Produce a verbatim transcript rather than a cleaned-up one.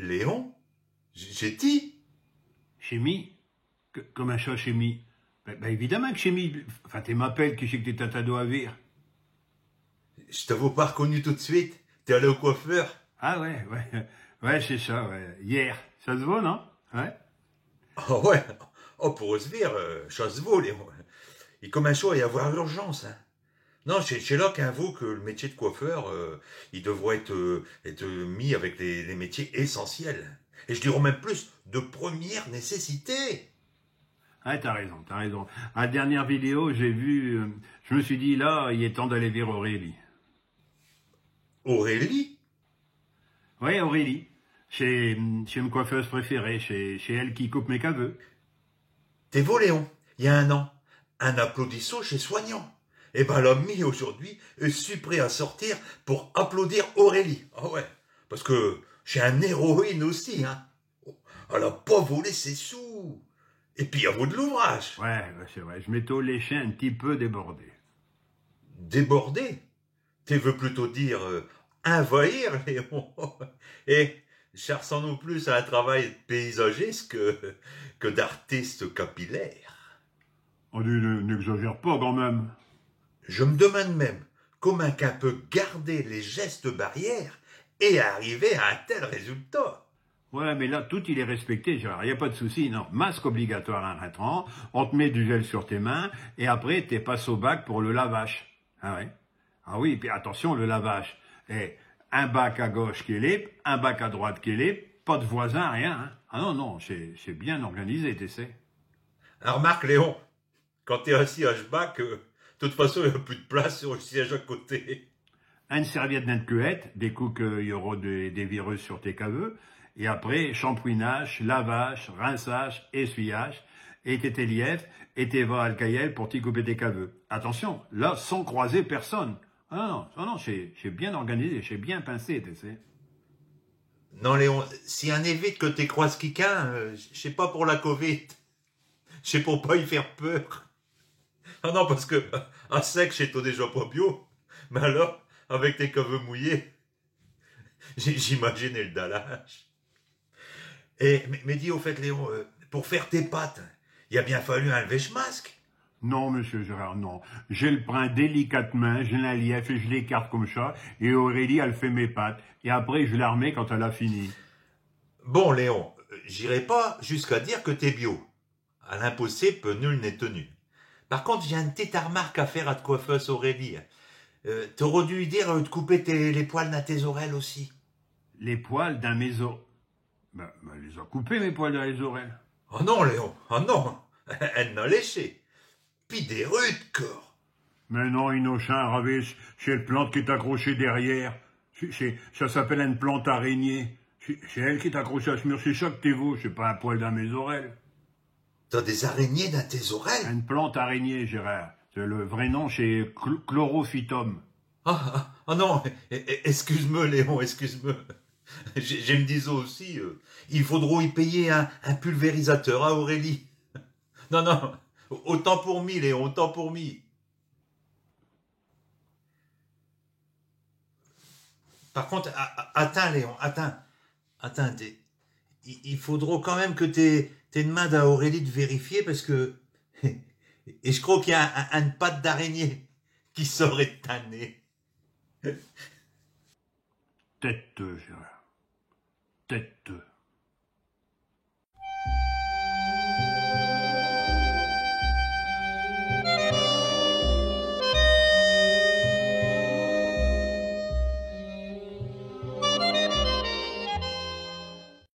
Léon, j-, ch'est ti ? Ch'est mi ? Que, commint cha, ch'est mi ? Ben, ben, évidemment que ch'est mi. Enfin, te m'appelles, qui ch'est que t'es à ta doigt à vir ? J' t'avos pas reconnu tout d' suite. T'es allé au coiffeur ? Ah ouais, ouais. Ouais, ch'est cha, ouais. Hier. Cha s' vot, non ? Ouais. Oh ouais. Oh, pour s' vir, euh, cha s' vot, Léon. I comminche à y avoir urgence, hein. Non, ch'est, ch'est là qu'in vot que l' métier d' coiffeur, euh, i devrot ête, euh, ête mis avec les, les métiers essentiels. Et j' diros même plus, de première nécessité. Ah, t'as raison, t'as raison. À l' dernière vidéo, j'ai vu, euh, j' me sus dit, là, il est temps d'aller vir Aurélie. Aurélie ? Oui, Aurélie. Ch'est, ch'est m' coiffeuse préférée, ch'est, ch'est elle qui coupe mes caveux. Te vos, Léon, i a un an, in applaudissot chés soignants. Eh ben, là, mi, aujourd'hui, j' sus prêt à sortir pour applaudir Aurélie. Ah ouais, parce que ch'est eune héroïne aussi, hein. Alle a pas volé ses sous. Et pis, i avot d' l'ouvrache. Ouais, ouais, ch'est vrai. J' m'étos laiché un tiot peu déborder. Déborder ? Te veux plutôt dire, euh, envahir, Léon. Et cha ressanne plus à un travail d' paysagiste que, que d'artiste capillaire. Oh, dis, n-, n'exagère pas quand même. Je me demande même commint qu'in peut garder les gestes barrières et arriver à un tel résultat. Ouais, mais là, tout il est respecté, Gérard. Y a pas d' souci, non. Masque obligatoire in rintrant, in t' met du gel sur tes mains, et après, te passes au bac pour l' lavache. Ah ouais. Ah oui, pis attintion, l' lavache. Eh, un bac à gauche qui est libre, un bac à droite qui est libre, pas d' voisin, rien, hein. Ah non, non, ch'est, ch'est bien organisé, te sais. Armarque, Léon, quand t'es assis à ch' bac, euh, de toute façon, i a pus d' place sur l' siège à côté. Eune serviette dins t' culotte, des coups qu'i arot des, des virus sur tes caveux, et après, shampouinache, lavache, rinçache, essuyache, et te t'élièves, et te vas à l' cayelle pour t'y couper tes caveux. Attintion, là, sans croiser personne. Ah non, non, non, ch'est, ch'est bien organisé, ch'est bien pinsé, te sais. Non, Léon, si in évite que te croises quiqu'un, euh, ch'est pas pour la covid. Ch'est pour pas y faire peur. Ah non, parce que, à sec, ch'étot déjà pas biau. Mais alors, avec tes caveux mouillés, j-, j'imagine el dallage. Et, mais, mais dis au fait, Léon, euh, pour faire tes pattes, i a bien fallu inlever ch' masque. Non, monsieur Gérard, non. Je l' prinds délicatemint, je l'inliève et je l'écarte comme cha, et Aurélie, alle fait mes pattes, et après, je l'armets quand alle a fini. Bon, Léon, euh, j'irai pas jusqu'à dire que t'es biau. À l'impossible, nul n'est tenu. Par contre, j'ai eune tiote armarque à faire à t' coiffeuse Aurélie. Euh, t'aros dû li dire, euh, de couper tes, les poils dins tes orelles aussi. Les poils dins mes or-, ben, ben, alle les a coupés, mes poils dins les orelles. Oh non, Léon, oh non. Alle in a laiché. Pis des rudes, cor. Mais non, innochint, ravise, ch'est l' plante qui est accrochée derrière. Ch'est, ch'est, cha s'appelle eune plante araignée. Ch'est, ch'est elle qui est accrochée à ch' mur, ch'est cha que te vos, ch'est pas un poil dins mes orelles. T'as des araignées dins tes orelles ? Eune plante araignée, Gérard. Ch'est l' vrai nom, ch'est chl-, chlorophytum. Ah, ah, ah non, e-, e-, excuse-me, Léon, excuse-me. J'ai, j'ai m' disot aussi, euh, i faudrot y payer un, un pulvérisateur, hein, Aurélie ? Non, non, autant pour mi, Léon, autant pour mi. Par contre, a-, a-, attinds, Léon, attinds. Attinds, te, i, i faudrot quand même que te, te d'mindes à Aurélie de vérifier parce que, et j' cros qu'i a un, un, eune patte d'araignée qui sort de tin nez. Tais-te, Gérard. Tais-te.